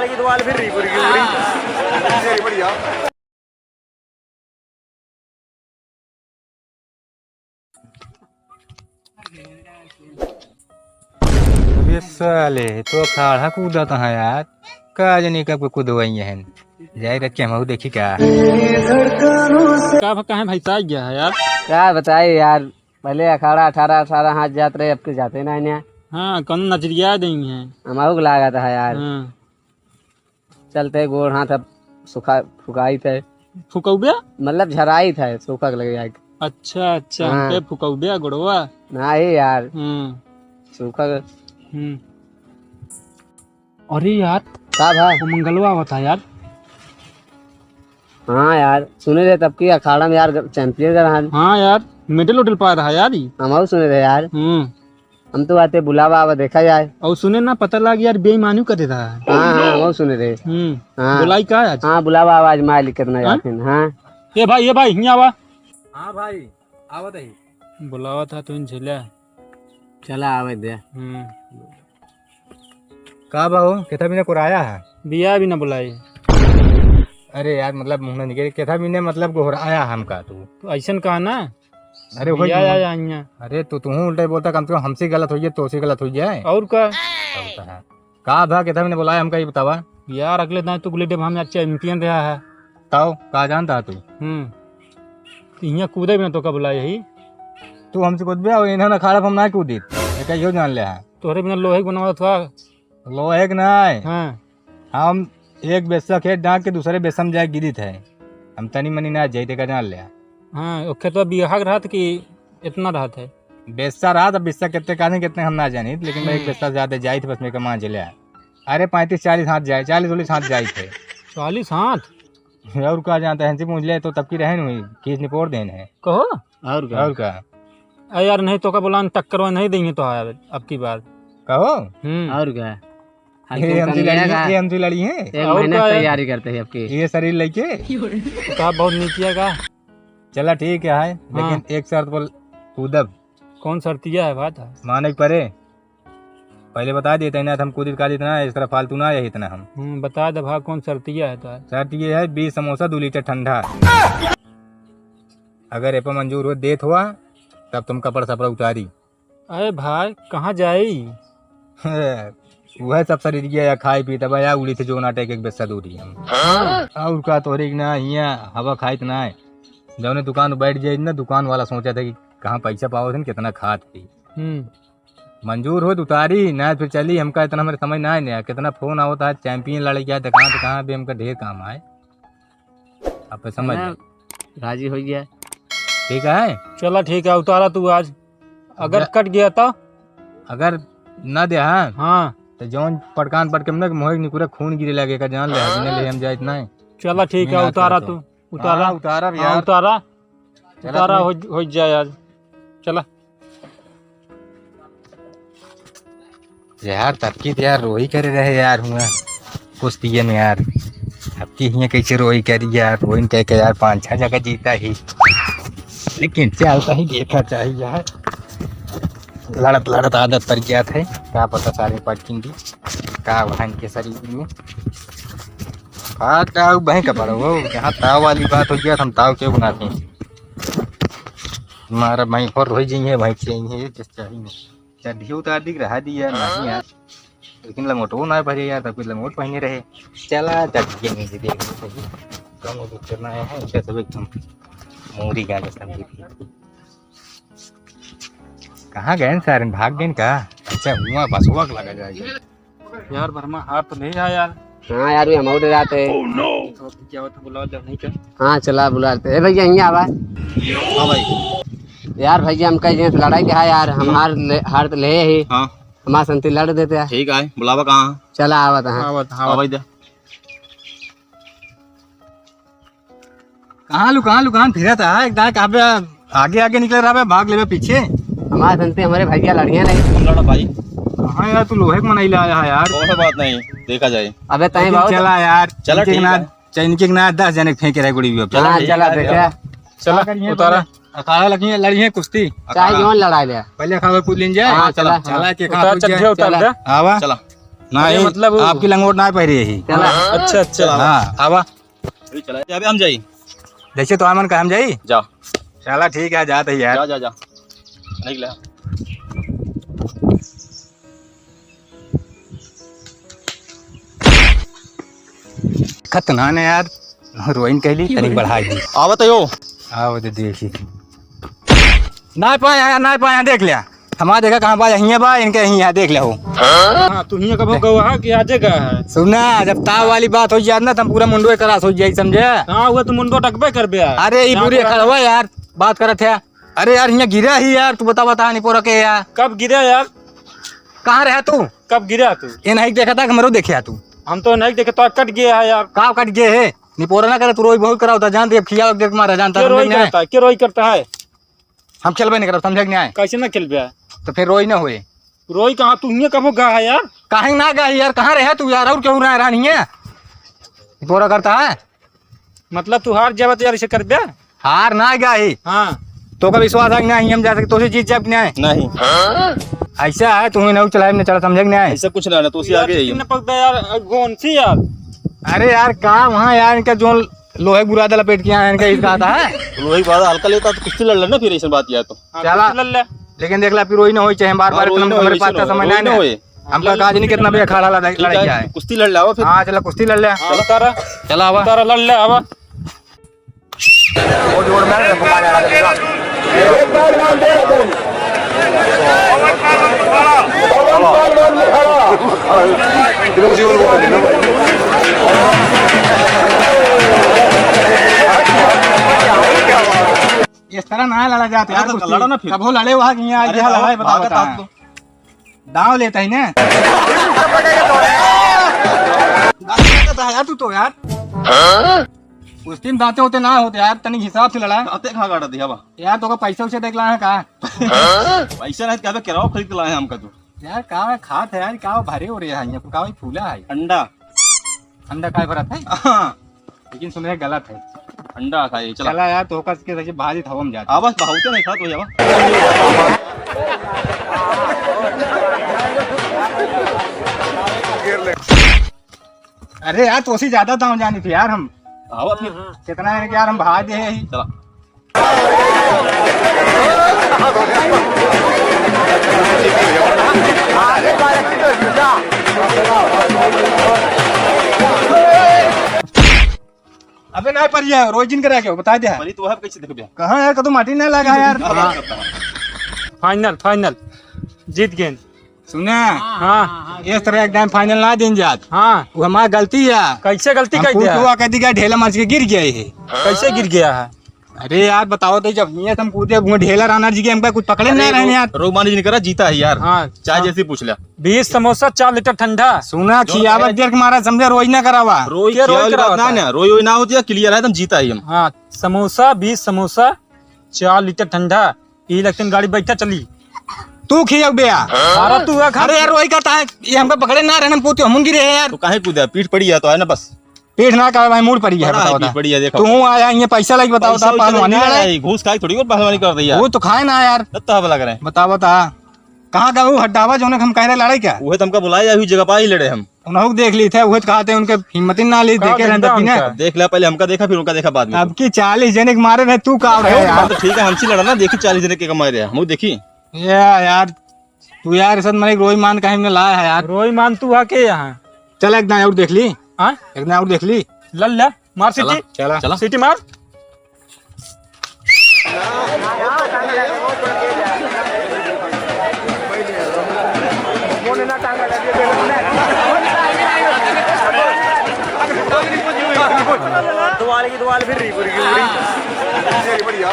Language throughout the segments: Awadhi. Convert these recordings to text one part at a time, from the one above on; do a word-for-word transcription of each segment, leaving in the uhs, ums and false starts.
की दीवार फिर रही पूरी की पूरी। अबे साले, तो अखाड़ा कूदत है यार। का जाने कब के कूदवाई हैं। जाए रख के हमहू देखी का। का भ-, काहे भैंसा गया है यार? का बताई यार, पहले अखाड़ा अठारह अठारह हाथ जात रहे, अब के जाते ना इन्हें। हाँ, कौन नजरिया देंगे हैं। हमहू को लागत है यार। हाँ। चलते गोड़ हाथ अब सुखा, फुकाई थे। फुकौबे? मतलब झराई थे, सूखा के लगे आके। अच्छा, अच्छा, हाँ। हमके फुकौबे गोड़वा? नहीं यार। हम्म। सूखा के। हम्म। अरे यार, का भा? वो मंगलवा आवत है यार। हाँ यार, सुने रहे तब की अखाड़ा में यार champion का रहा। हाँ यार, medal उडल पाए रहा यार ई। हमहू सुने रहे यार। हम्म। हम तो आते बुलावा आवा देखा जाए। और सुने ना, पता लाग यार, बेईमानी करे रहा है। हाँ, हाँ, हमहू सुने रहे। हम्म। हाँ। बुलाई का आज? हाँ, बुलावा आवा आज मालिक कितना हाँ? जाते हैं, हाँ। ए भाई, ए भाई, हियाँ आवा। हाँ भाई, आवत है। बुलावा था तू झेला। चला आवे दे। हम्म। का बा हो, केथा बिना कोराया है? बिया भी ना बुलाई। अरे यार, मतलब मुँह ना निकले, केथा बिना मतलब गोहराया हमका तू। तो ऐसन कहा ना। अरे वही बिया तो। आया हियाँ। अरे तो तू उल्टा ही बोलता, कम से कम हमसे गलत होई है, तोसे गलत होई है। और का? और का है? का भा, केथा बिना बुलाया हमका, ये बतावा। यार, अगले दाएं तू गुल्ली डब्बा में अच्छा champion रहा है। ताओ, का जानता है तू? हम्म। तो हियाँ कूदे बिना तो का बुलाया ही? तू हमसे कूदबे, और इन्हें अखाड़ा हम ना कूदित। ये का यो जान ले है। तोहरे बिना लोहे के बनावत हुआ। लोहे के ना है। हाँ। हम एक बेस्सा खेत डांक के दूसरे बेस्सा में जाए गिरित है। हम तनी मनी ना जाई, ते का जान ले। हाँ, ओके तो बिया के रहत कि इतना रहत है? बेस्सा रहत, अब बेस्सा कितने का नहीं, कितने हम ना जानित, लेकिन मैं एक हम्म। बेस्सा ज्यादा जाई थे, बस मैं कमा चले आए। अरे पैंतीस चालीस हाथ जाए, चालीस उलीस हाथ जाई थे। चालीस हाथ? और का जानते हैं, जी मुझले तो तब की रहन हुई, खींच निपोर देन है। कहो? और का? और का? अरे यार, नहीं तो का बोला, टक्कर नहीं देंगे तो यार, अब की बार। कहो? हम्म। और का? ये हमसे लड़ी है, ये हमसे लड़ी है। एक और महीना का से है? तैयारी करते हैं आपकी। ये शरीर लेके। तो आप बहुत नीचे है का? चला ठीक है, है, हाँ। लेकिन एक शर्त पर कूदब। कौन शर्तिया है, बात है? माने के परे। पहले बता देते हैं ना, हम कूदित कादित ना है, इस तरह फालतू ना है इतना हम। हम्म, बता दे भाई, कौन शर्तिया है तो? शर्त ये है, बीस समोसा, दो लीटर ठंडा। अगर ए पर मंजूर हो, देत हुआ, तब तुम कपड़ा सपड़ा उतारी। अरे भाई, कहाँ जाई? वह सब शरीर के या खाए पी, तब या उड़ी थे जो ना टेक एक बेस्सा दूरी हम। हाँ? और का तोरे के ना हियाँ हवा खाइत ना है। जौने दुकान पे बैठ जाए ना, दुकान वाला सोचा था कि कहाँ पैसा पावत है, कितना खात पी। हम्म। मंजूर हो तो उतारी, ना फिर चली, हमका इतना हमारे समझ ना आए ना, कितना फोन आवत है, champion लड़ाई क्या, तो कहाँ, तो कहाँ भी हमका ढेर काम आए। अब समझ ना, ले। राजी हो गया। ठीक है? चला ठीक है, उतारा तू आज। अगर जा- कट गया तो? अगर ना दे, हाँ? हाँ। तो जौन पटकान पटके में ना मोहे निकुरे खून गिरे लगे का जान ले, हाँ। बिना ले हम जाइत ना है। चला ठीक है, उतारा तू। उतारा। हाँ, उतारा भी हाँ, यार। उतारा। चला उतारा तू। हो, हो जाए आज। चला। यार, तब की तो यार रोई करे रहे यार हुआ कुश्तिये में यार। अब की हियाँ कैसे रोई करी यार, रोइन कह के यार पाँच छह जगह जीता ही, लेकिन चलता ही देखा चाहिए यार। लड़त लड़त आदत पड़ गया था, क्या पता सारे पटकिन दी का वहन के शरीर में। हाँ, ताव बहन का पड़ो हो, यहाँ ताव वाली बात हो गया, हम ताव क्यों बनाते हैं? हमारा भाई और रोई जाइए, भाई चाहिए, जिस चाहिए। चड्ढी उतार दी, रहा दी यार, नहीं यार। लेकिन लंगोटो ना भरे यार, तब कोई लंगोट पहने रहे। चला, चड्ढी के नीचे देख लो सही। कम वो करना है, इनका सब एकदम मोरी गांजा समझी थी। कहाँ गए सारे, भाग गए का? अच्छा, हुआ बस हुआ लगा जाएगा। यार, वर्मा हार तो नहीं आया यार। हाँ यार, वे हम आउट जाते हैं। तो क्या होता, बुलाओ जब नहीं कर। हाँ, चला बुलाते। ए भैया, यहीं आवा। हाँ भाई। यार भैया, हम कहीं से लड़ाई के है यार, हम हम्म। हार ले, हार तो ले ही। हाँ। हमार संती लड़ देते हैं। ठीक है, बुलावा कहाँ? चला आवत है। आवत, आवत। आवाज दे। कहाँ लुकान लुकान फिरत है, एकदम कहाँ पे आगे आगे निकले रहा, भाग लेवे पीछे। हमारे संते हमारे भैया लड़िया नहीं। तुम लड़ो भाई। कहाँ यार, तू लोहे के मनई ले आया है यार। कोई बात नहीं, देखा जाए। अबे तहीं लेकिन बहुत चला यार, चला इनके ठीक ना, है। चाहे इनके ना दस जने फेंके रहे गुड़ी भी अब। चला हाँ, ठीक चला है, देखा। चला, क्या करिए उतारा। पहले? अखाड़ा लगी है, लड़ी है कुश्ती। चाहे अखाड़ा। जौन लड़ा ले। पहले अखाड़ा कूद लेन जाए। हाँ, चला। चला के उतार, अखाड़ा कूद चड्ढे जाए। उतार चला। दे। आवा। चला। नहीं, अरे मतलब वो आपकी लंगोट ना पहरी यही। चला। अच्छा, अच्छा। हाँ। आवा। अभी चला, अबे हम जाई। जैसे तो हमन का हम जाई। जा। चला ठीक है, जात है यार। जा, जा, जा। निकला। खत ना ने यार, रोइन कहली, तनिक बढ़ाई दी। आवत है यो। आवत है, देखी। ना पाया यार, ना पाया, देख लिया। हमारा देखा कहाँ बा, हियाँ बा, इनके हियाँ देख ले हो। हाँ, तू हियाँ कबो गवा है कि आजे गवा है? सुना, जब ताव वाली बात हो जाए ना, तो हम पूरा मुंडो एक रास हो जाए, समझे? हाँ, वो तो मुंडो टकबे करबे यार। अरे, ये यहाँ बुरी पर खड़वा यार, बात करत है। अरे यार, हियाँ गिरा ही यार, तू बता, बता, निपोरा के यार। कब गिरा यार? कहाँ रहा तू? कब गिरा तू? ये नहीं देखा था, हमरो देखा तू। हम तो नहीं देखे, तो कट गया है यार। का कट गए है? निपोरा ना करे, तू रोई बहुत करावता, जानते, अब खिया देख मारा, जानता, के रोई करता है, के रोई करता है? हम खेलबे नहीं करब, समझे कि नहीं? कैसे ना खेलबे? तो फिर रोई ना होए। रोई कहाँ, तू हियाँ कबो गा है यार? काहे ना गा है यार, कहाँ रहे तू यार, और क्यों ना रहा नहीं है? निपोरा करता है। मतलब तू हार जाबे तो यार ऐसे करबे? हार ना गा ही। हाँ। तो का विश्वास है कि नहीं, हम जा सकते, तो से जीत जाब कि नहीं? नहीं। ऐसा है, तुम्हें नहीं चलाए, नहीं चला, समझे कि नहीं? ऐसा कुछ ना, ना, तो से यार, आगे ही। कितने पकड़े यार, कौन सी यार? अरे यार, का वहाँ यार, इनका जो लोहे बुरादा लपेट के आए हैं, इनका इसका आता है। लोहे बुरादा हल्का लेता तो कुश्ती लड़ लेना फिर, ऐसी बात यार तो। हाँ, चला। कुश्ती लड़ ले। लेकिन देख ला, फिर रोई ना होई, चाहे बार हाँ, बार रोई इतना ना होई, हमारे पास रोई ना समय होई, नहीं ना। रोई। हमका रोई काज नहीं, कितना भी अखाड़ा लड़ाई, ठीक लड़ाई है, क्या है। कुश्ती लड़ ले, आओ फिर। हाँ, चला, कुश्ती लड़ ले। हाँ, उतारा। चला, आवा। उतारा, लड़ ले, आवा। इस तरह ना लड़ा जात यार, अरे तो कुश्ती। लड़ा ना फिर। कबो लड़े वहाँ की, यहाँ अरे यहाँ तो लड़ाई बताओ, भागत बता। आप तो। दाव लेता ही ना। दाव लेता है यार तू तो यार। हाँ? कुश्ती में दांते होते ना होते यार, तनिक हिसाब से लड़ा। दांते कहाँ काटा दिया बा? यार, तो का पैसे उसे देख ला है का? हाँ? पैसा नहीं, क्या किराया खरीद के लाए हैं हमका तू? यार, का खात है यार, का भारी हो रही है, ये का फूला है? अंडा। अंडा काय भरत है? हाँ। लेकिन सुने, गलत है। अंडा खाए, चला। चला यार, तो का के सही भाजी हवा में जाता। आवाज बहुत नहीं खात हो जावा। अरे यार, तो से ज्यादा दाम जानी थी यार हम। आवा फिर। कितना है कि यार, हम भाग दे ही। चला। अबे ना पर ये रोई जिन करा के बता दे। परी तो अब कैसे देखबे? कहाँ यार, कतो माटी ना लगा यार। हाँ। फाइनल, फाइनल। जीत गए। सुना? हाँ। इस तरह एकदम फाइनल ना दिन जात। हाँ। वो हमार गलती है। कैसे गलती हम कर दिया? कुछ हुआ कह दी, ढेला मार के गिर गया है। कैसे गिर गया है? अरे यार, बताओ तो, जब हियाँ से हम कूदे, वो ढेला राना जी के हमका कुछ पकड़े अरे ना रहे रो-, यार। रोमानी जिन करा, जीता है यार। हाँ। चाहे हाँ। जैसे पूछ लिया। बीस समोसा, चार लीटर ठंडा। सुना, जो खियावत है। देर के मारा समझे, रोई ना करावा। रोई के रोई खियावत करावा बात ना, था? ना, रोई, रोई ना होती है, clear है, तुम जीता ही हम। हाँ, समोसा, बीस समोसा, चार लीटर ठंडा, ई लगते गाड़ी बैठा चली। तू खियाव बे यार। अरे तू खा। अरे यार, रोई करता है, ये हमका पकड़े ना रहे, हम पोते हम गिरे हैं यार। तो काहे कूदा? पीठ पड़ी है तो है ना बस। पीठ ना का भाई, मूड़ पड़ी है, पड़ा है, बताओ पीठ ता। पड़ी है, देखो। तू आया, ये पैसा लाइक बताओ पैसा ता, वैसा पहलवानी नहीं लड़ाई। है, घूस खाई थोड़ी और पहलवानी कर दी यार। वो तो खाए ना यार। तब तो हवा लग रहे हैं। बताओ ता। कहाँ का वो हड्डावा जोने हम कह रहे लड़ाई क्या? वो तो हमका बुलाया, अभी जगह पा ही लड़े हम। उन्हों देख ली थे, वो तो कहा थे उनके हिम्मत ही ना ली, का देखे रहन धंधा तब की ना। उनका? देख लिया, पहले हमका देखा, फिर उनका देखा बाद में। अब की चालीस जने के मारे रहे, तू का रहे वो यार? बात तो ठीक है, हमसे लड़ा ना, देखी चालीस जने के मारे रहे, हम देखी। या यार, तू यार, ऐसा मने रोई मान काहे में लाया है यार? रोई मान तू आके यहाँ। चल, एक दाएं और देख ली। हाँ? एक दाएं और देख ली। लल ले, मार चला, सीटी। चला। चला। सीटी मार। दुआल की दुआल फिर रही पूरी की पूरी। बढ़िया।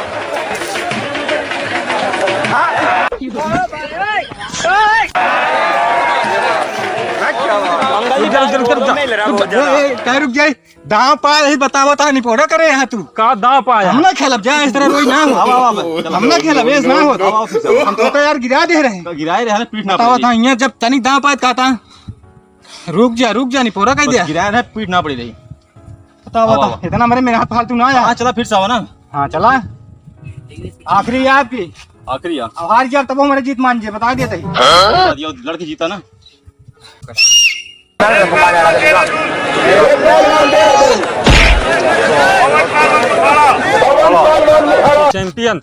रुक जा, रुक जा, रुक जा, रुक जा। ए, ए, काहे रुक जाए? दांव पाए ही बतावा ता, निपोरा करे यहाँ तू। का दांव पाया? हम ना खेलब जा, इस तरह रोई ना हो। आवा, आवा, आवा। हम ना खेलब, ऐस ना हो। आवा, आवा, आवा। हम तो यार गिरा दे रहे हैं। तो गिराए रहे ना, पीठ ना बतावा पड़ी। ता, यहाँ जब तनिक दांव पाए कहता। रुक जा, रुक जा, निपोरा कह बस दिया। गिराए रहे, पीठ ना पड़ी रही। बतावा आवा, ता, आवा। इतना मेरे, मेरे हाथ फालतू ना आया। हाँ, चला फिर से आवा ना। हाँ, चला। आखिरी है आपकी। आखिरी है। अब हार गया तब हमारे जीत मान जे, बता दिया तही। हाँ? बता दिया, लड़के जीता ना। चैंपियन।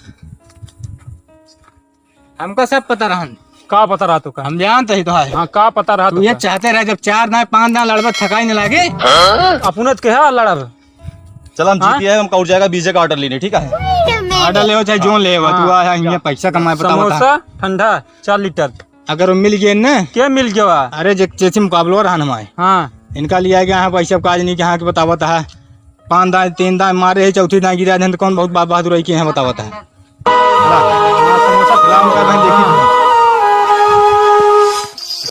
हमका सब पता रहन। का पता रहा तू का? हम जानत ही तो है। हाँ, का पता रहा तू तू ये का? चाहते रहे जब चार दाएं पाँच दाएं लड़बे थकाई न लागे। अपने तो कहा लड़ब। चल हम हाँ? जीतिए, हम काउट जाएगा बीजे का ऑर्डर लेने, ठीक है? ऑर्डर लेवा चाहे जोन लेवा, तू हाँ। आया हियाँ पैसा कमाए, बतावा था। समोसा ठंडा चार लीटर। अगर वो मिल गए ना। क्या मिल गया? अरे जे, जैसे मुकाबलो रहन हमारे। हाँ। इनका लिया गया है पैसा, काज नहीं कि हाँ कि बतावा था। पाँच दाएं, तीन दाएं मारे है, चौथी दाएं गिरा दें तो कौन बहुत बा-, बहादुर है कि यहाँ बतावा था। ला, ला, समोसा खिलाओ उनका, भाई, देखी।